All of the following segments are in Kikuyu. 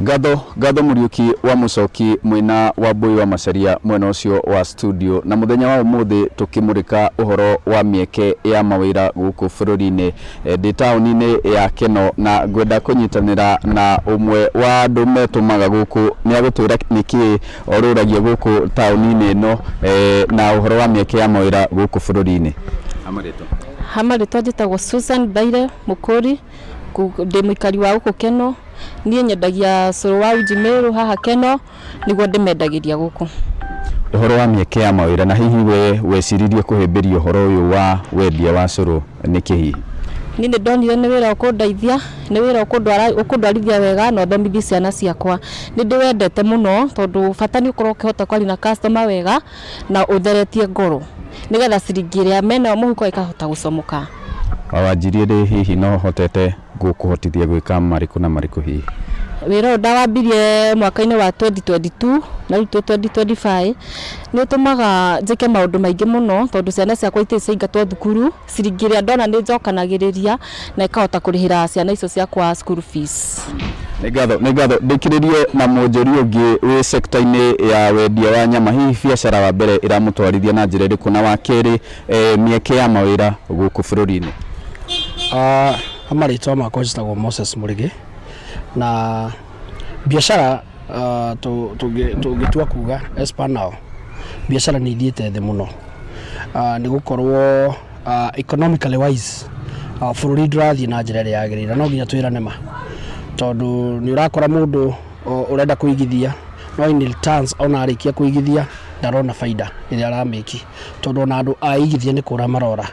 Ngatho ngatho Mũriũki wa Mũcoki mwena wa Mbũi wa Macharia mwena ũcio wa studio. Na mũthenya wa ũmũthĩ tũkĩmũrĩka ũhoro wa mĩeke ya mawĩra gũkũ bũrũri-inĩ. Ndĩ taũni-inĩ ya Keno na ngwenda kũnyitanĩra na ũmwe wa andũ metũmaga gũkũ. Nĩ agũtwĩra nĩkĩĩ orũragia gũkũ taũni-inĩ ĩno na ũhoro wa mĩeke ya mawĩra gũkũ bũrũri-inĩ. Amarĩtwa. Ha marĩtwa njĩtagwo Susan Mbaire Mũkũri, ndĩ mũikari wa gũkũ Keno. Niĩ nyendagia cũrũ wa Uji Meru haha Keno, nĩguo ndĩmendagĩria gũkũ. Ũhoro wa mĩeke ya mawĩra, na hihi we weciririe kũhĩmbĩria ũhoro ũyũ wa wendia wa cũrũ nĩkĩ hihi? Niĩ nĩ ndonire nĩ wĩra ũkũndeithia, nĩ wĩra ũkũndwarithia wega na ũthomithie ciana ciakwa. Nĩ ndĩwendete mũno tondũ bata nĩ ũkorwo ũkĩhota kwaria na customer wega na ũtheretie ngoro nĩgetha ciringi ĩrĩa menayo mũhuko ĩkahota gũcomoka. Wanjirie rĩ hihi no ũhotete gũkũhotithia gwĩka marĩkũ na marĩkũ hihi? Wĩra ũyũ ndawambirie mwaka-inĩ wa 2022 na rĩu twĩ 2025. Nĩ ũtũmaga njĩke maũndũ maingĩ mũno tondũ ciana ciakwa itirĩ ciaingatwo thukuru. Ciringi ĩrĩa ndona nĩ njokanagĩrĩria na ĩkahota kũrĩhĩra ciana icio ciakwa school fees. Nĩ ngatho, nĩ ngatho. Ndĩkĩrĩrie na mwonjoria ũngĩ wĩ sector-inĩ ya wendia wa nyama. Hihi biacara wa mbere ĩramũtwarithia na njĩra ĩrĩkũ na wa kerĩ mĩeke ya mawĩra gũkũ bũrũri-inĩ? Marĩtwa makwa njĩtagwo Moses Mũrĩgĩ, na biacara tũngĩtua kuga as per now, biacara nĩ ithiĩte thĩ mũno nĩ gũkorwo economically wise bũrũri ndũrathiĩ na njĩra ĩrĩa yagĩrĩire. No nginya twĩrane ma, tondũ nĩ ũrakora mũndũ ũrenda kũigithia, no in returns ona arĩkia kũigithia ndarona baida ĩrĩa aramĩki, tondũ ona andũ a igithia nĩ kũra marora,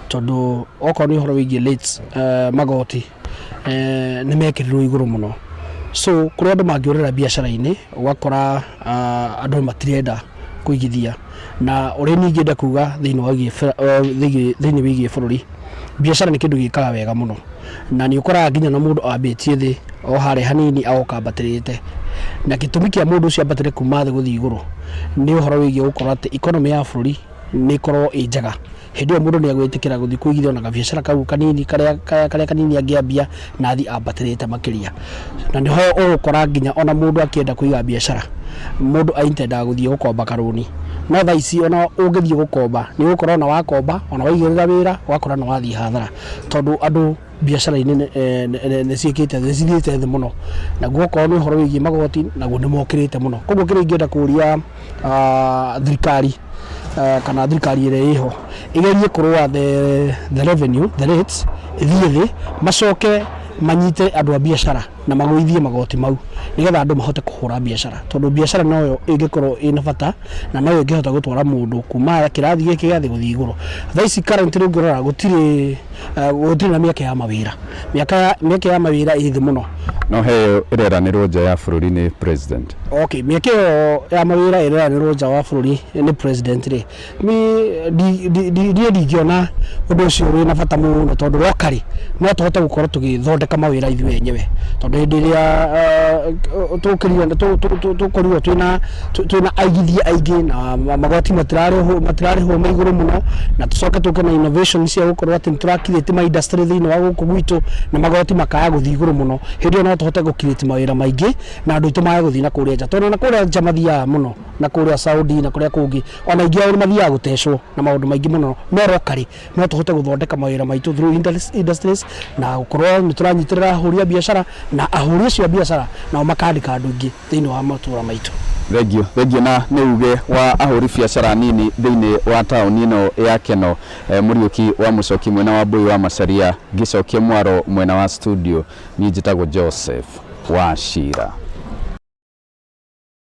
tondũ okorwo nĩ ũhoro wĩgiĩ rates, magoti nĩ mekĩrirwo igũrũ mũno. So kũrĩa andũ mangĩũrĩra biacara-inĩ, ũgakora andũ matirenda kũigithia. Na ũrĩa niĩ ingĩenda kuga thĩinĩ wĩgiĩ bũrũri, biacara nĩ kĩndũ gĩkaga wega mũno, na nĩ ũkoraga nginya na mũndũ ambĩtie thĩ o harĩa hanini agoka ambatĩrĩte. Na gĩtũmi kĩa mũndũ ũcio ambatĩre kuma thĩ gũthiĩ igũrũ nĩ ũhoro wĩgiĩ gũkorwo atĩ economy ya bũrũri nĩ ĩkorwo ĩ njega. Hĩndĩ ĩyo mũndũ nĩ egwĩtĩkĩra gũthiĩ kũigithia ona gabiacara kau kanini karĩa kanini angĩambia na athiĩ ambatĩrĩte makĩria. Na nĩho ũgũkora nginya ona mũndũ akĩenda kũiga biacara, mũndũ aitendaga gũthiĩ gũkomba karũni. No thaa ici ona ũngĩthiĩ gũkomba, nĩ ũgũkora ona wakomba, ona waigĩrĩra wĩra, ũgakora nĩ wathiĩ hathara, tondũ andũ biacara-inĩ nĩ ciĩkĩte, nĩ cithiĩte thĩ mũno. Naguo okorwo nĩ ũhoro wĩgiĩ magoti, naguo nĩ mokĩrĩte mũno. Koguo kĩrĩa ingĩenda kũria thirikari kana thirikari ĩrĩa ĩho, ĩgerie kũrũa the revenue, the rates ĩthiĩ thĩ, macoke manyite andũ a biacara na magũithie magoti mau, nĩgetha andũ mahote kũhũra biacara, tondũ biacara noyo ĩngĩkorwo ĩna bata na noyo ĩngĩhota gũtwara mũndũ kuma kĩrathi gĩkĩ gĩa thĩ gũthiĩ igũrũ. Thaa ici currently ũngĩrora gũtirĩ na mĩeke ya mawĩra, mĩeke ya mawĩra ĩ thĩ mũno. No he ĩreranĩrwo nja ya bũrũri nĩ president. Okay, mĩeke ĩyo ya mawĩra ĩreranĩrwo nja wa bũrũri nĩ president rĩ, niĩ ndingĩona ũndũ ũcio wĩna bata mũno, tondũ locally no tũhote gũkorwo tũgĩthondeka mawĩra ithuĩ enyewe, tondũ hĩndĩ ĩrĩa tũkorirwo twĩna aigithia aingĩ na magoti matirarĩhwo me igũrũ mũno, na tũcoke tũke na innovation cia gũkorwo atĩ nĩ tũra create ma industry thĩinĩ wa gũkũ gwitũ na magoti makaga gũthiĩ igũrũ mũno, hĩndĩ ĩyo no tũhote gũ create mawĩra maingĩ na andũ aitũ mage gũthiĩ na kũrĩa nja, tondũ ona kũrĩa nja mathiaga mũno, na kũrĩa Saudi na kũrĩa kũngĩ, ona aingĩ ao nĩ mathiaga gũtecwo na maũndũ maingĩ mũno, no locally no tũhote gũthondeka mawĩra maitũ through industries na gũkorwo nĩ tũranyitĩrĩra ahũri a biacara, na ahũri acio a biacara nao makandĩka andũ aingĩ thĩinĩ wa matũra maitũ. Thengio, thengio. Na nĩ uge wa ahũri biacara nini thĩinĩ wa taũni ĩno ya Keno. Mũriũki wa Mũcoki mwena wa Mbũi wa Macharia, ngĩcokia mwaro mwena wa studio, niĩ njĩtagwo Joseph Wachira.